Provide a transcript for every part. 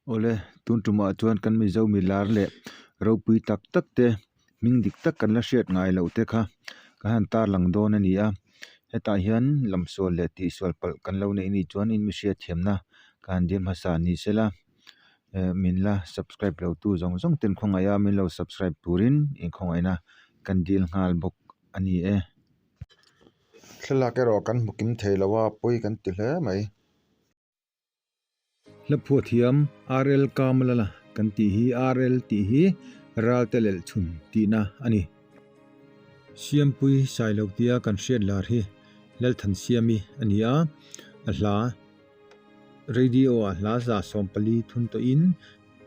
Awle, tun tumah chuan kan Mizo milar leh ropui tak tak te hming dik tak kan la hriat ngai loh te kha ka han tarlang dawn a ni a. Hetah hian lamsual leh tihsual palh kan lo neih anih chuan in mi hriatthiamna ka han dil hmasa ni sela eh min la subscribe lo tu zawng zawng ten khawngaih a min lo subscribe turin inkhawngaihna kan dil nghal bawk a ni e. Thlalak erawh kan hmu kim thei lo a, pawi kan ti hle mai. Hlaphuah thiam RL Kamlala kan tih hi RL tih hi Ralte lelh chhun tihna a ni. Siampui Sailo tia kan hriat lar hi Lalthansiami a ni a, a hla radio ah hla 140 thun tawhin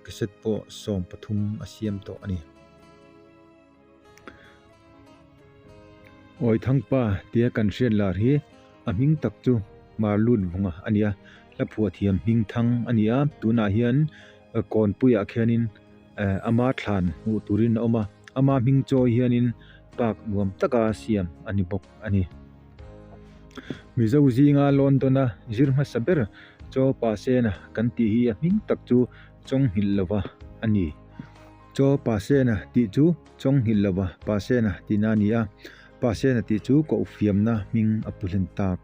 cassette pawh 13 a siam tawh a ni. Awithangpa tia kan hriat lar hi a hming tak chu Marlut Vunga a ni a, hla phuah thiam hming thang a ni a, tunah hian kawnpuiah khianin eh ama thlan hmuh turin a awm a, ama hming chawi hianin park nuam taka siam a ni bawk a ni. Mizo zinga London-a zir hmasa ber Chaw Pasena kan tih hi a hming tak chu Chawnghilh lova a ni. Chaw Pasena tih chu Chawnghilh lova Pasena tihna a ni a, Pasena tih chu kohfiamna hming a pu hlen tak.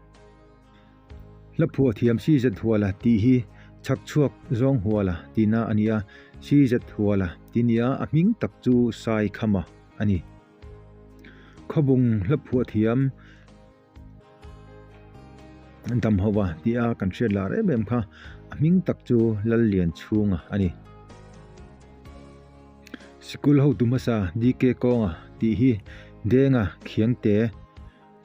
Hla phuah thiam Sizet Huala tih hi Chhakchhuak Zawng Huala tihna a ni a, Sizet Huala tih nia a hming tak chu Saikhama a ni. Khawbung hla phuah thiam Damhova tih a kan hriat lar em em kha a hming tak chu Lallianchhunga a ni. Sikul hotu hmasa DK Kawnga tih hi Denga Khiangte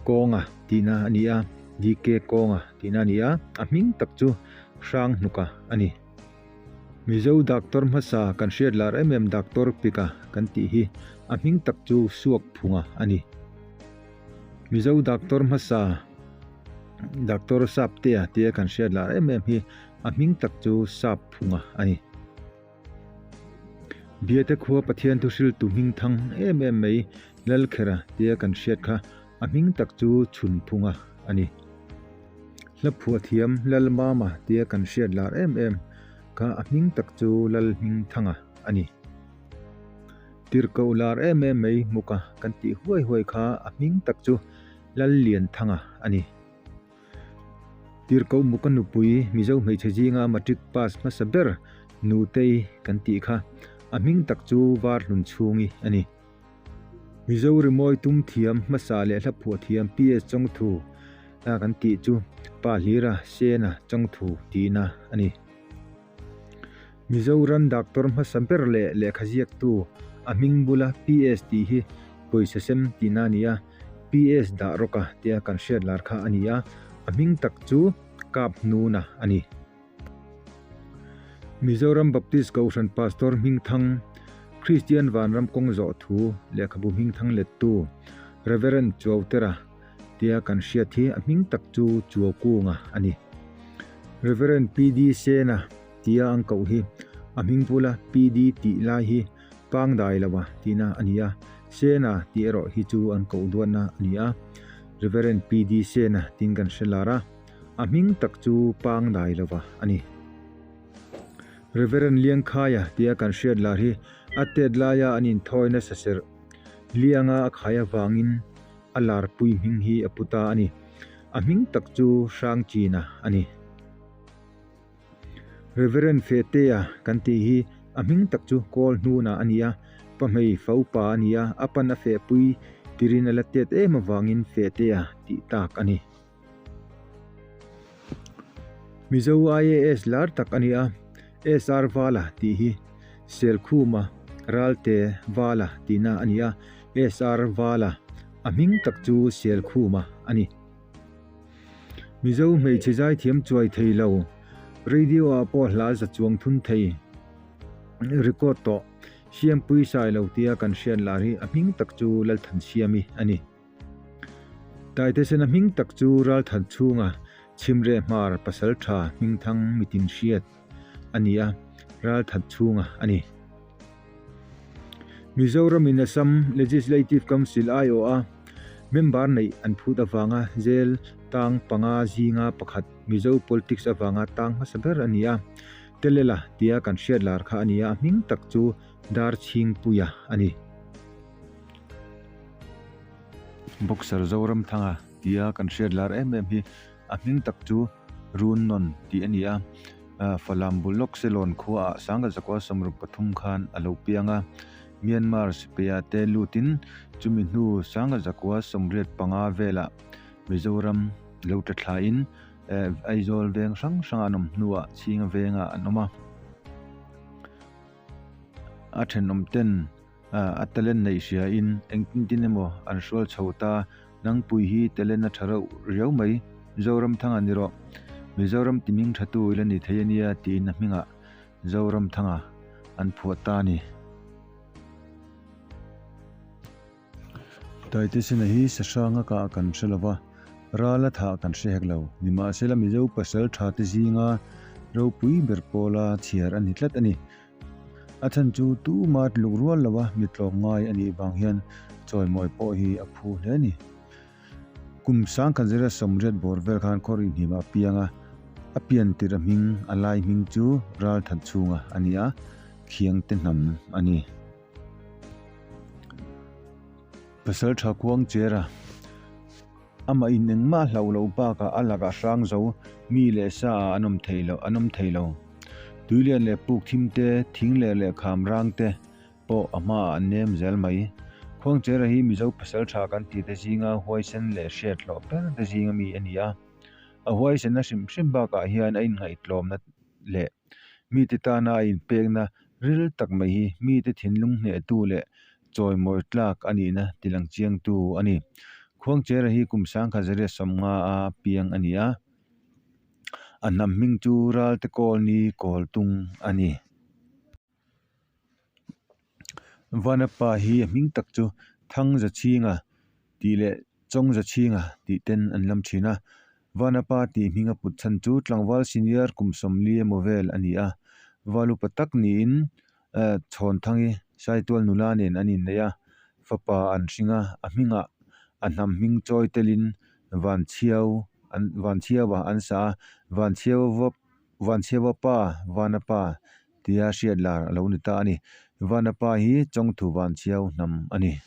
Kawnga tihna a ni a, DK Kawnga tihna a ni a, a hming tak chu Hranghnuka a ni. Mizo Doctor hmasa kan hriat lar em em Doctor Pika kan tih hi a hming tak chu Suakphunga a ni. Mizo Doctor hmasa Doctor Saptea tia kan hriat lar em em hi a hming tak chu Sapphunga a ni. Biate khua Pathian thu hriltu hming thang em em mai Lalkhera tia kan hriat kha a hming tak chu Chhunphunga a ni. Hla phuah thiam Lalmama tia kan hriat lar em em kha a hming tak chu Lalhmingthanga a ni. Tirhkoh lar em em mai hmuka kan tih huai huai kha a hming tak chu Lallianthanga a ni. Tirhkoh Muka nupui Mizo hmeichhe zinga matric pass hmasa ber Nutei kan tih kha a hming tak chu Varhlunchhungi a ni. Mizo rimawi tum thiam hmasa leh hla phuah thiam PS Chawngthu kan tih chu Pa Hlira Sena Chawngthu tihna a ni. Mizoram Doctor hmasa ber leh lehkha ziaktu a hming bula PS tih hi pawisa sem tihna a ni a, PS dah rawk a tia kan hriat lar kha a ni a, a hming tak chu Kap Hnuna a ni. Mizoram Baptist Kohhran Pastor Hmingthang, Kristian Vanram kawng zawh thu lehkhabu hmingthang lettu Reverend Chuautera tia kan hriat hi a hming tak chu Chuaukunga a ni. Reverend PD Sena tia an koh hi a hming bula PD tih lai hi Pangdai lova tihna a ni a, Sena tih erawh hi chu an koh duatna a ni a. Reverend PD Sena tiin kan hre lar a, a hming tak chu Pangdai lova a ni. Reverend Liangkhaia tia kan hriat lar hi a tet laia an inthawi nasa serh Lianga a khai avangin a larpui hming hi a pu ta a ni. A hming tak chu Hrangchina a ni. Reverend Fehtea kan tih hi a hming tak chu Kawl Hnuna a ni a, pahmei faupa a ni a, a pan a fehpui tirin a la tet em avangin Fehtea tih tak a ni. Mizo IAS lar tak a ni a, SR Vala tih hi Selkhuma Ralte Vala tihna a ni a, SR Vala a hming tak chu Selkhuma a ni. Mizo hmeichhe zaithiam chuai thei lo, radio ah pawh hla za chuang thun thei record tawh Siampui Sailo tia kan hriat lar hi a hming tak chu Lalthansiami a ni. Taitesena hming tak chu Ralthanchhunga Chhimreh Hmar Pasaltha Hmingthang mitin hriat a ni a, Ralthanchhunga a ni. Mizoramin Assam Legislative Council aiawha member neih an phut avanga jail tang panga zinga pakhat Mizo politics avanga tang hmasa ber a ni a. Telela tia kan hriat lar kha a ni a, a hming tak chu Darchhingpuia a ni. Boxer Zoramthanga tia kan hriat lar em em hi a hming tak chu Runnawn tih a ni a, Falam bul lawk Selawn khuaah Sangha zakua 33 khan a lo piang a, Myanmar sipaia te lutin chumi hnu Sangha zakua 85 velah Mizoram lo tla thlain Aizawl veng hrang hranga an awm hnuah Chhinga vengah an awm a. A thenawm ten a talent neih hriain engtin tin emaw an hrual chho ta, Nangpui hi talent a tha reuh riau mai, Zoramthanga ni rawh, Mizoram ti hming thatu ila ni thei ania tiin a hmingah Zoramthanga an phuah ta a ni. Taitesena hi sahranga kah kan hre lova, ral a thah kan hre hek lo. Nimahsela Mizo pasal tha te zinga ropui ber pawla chhiar a ni tlat a ni. A chhan chu tuma tluk rual lova mi tlawm ngai a nih vang hian chawimawi pawh hi a phu hle a ni. Kum sangkhat zira 80 bawr vel khan khaw rihhnimah a piang a, a pian tirh a hming a lai hming chu Ralthat chhunga a ni a, Khiangte hnam a ni. Pasal tha kuang cher a, amah in engmah hlauh loh bakah a lakah hrang zo mi leh sa ah an awm thei lo an awm thei lo. Tuilian leh puk thim te, thing leh leh kham rang te pawh a hmaah an nem zel mai. Khuangchera hi Mizo pasal tha kan tih te zinga huaisen leh hriat hlawh ber te zinga mi a ni a. A huaisenna hrim hrim bakah hian a inngaihtlawmna leh Mite tana a inpekna ril tak mai hi mite thinlung hnehtu leh chawimawi tlak a nihna tilang chiangtu a ni. Khuangchera hi kum 1950 a piang a ni a, a hnam hming chu Ralte Kawlni Kawltung a ni. Vanapa hi a hming tak chu Thangzachhinga tih leh Chawngzachhinga tih ten an lam thin a. Vanapa tih hming a put chhan chu tlangval senior kum 40 emaw vel a ni a. Val upa tak niin Chhawnthangi Saitual nula nen an inneih a, fapa an hring a, a hmingah a hnam hming chawi telin Vanchhiau an Vanchhiaua an sa a, Vanchhiaua Vanchhiaua pa Vanapa tia hriat lar a lo ni ta a ni. Vanapa hi Chawngthu Vanchhiau hnam a ni.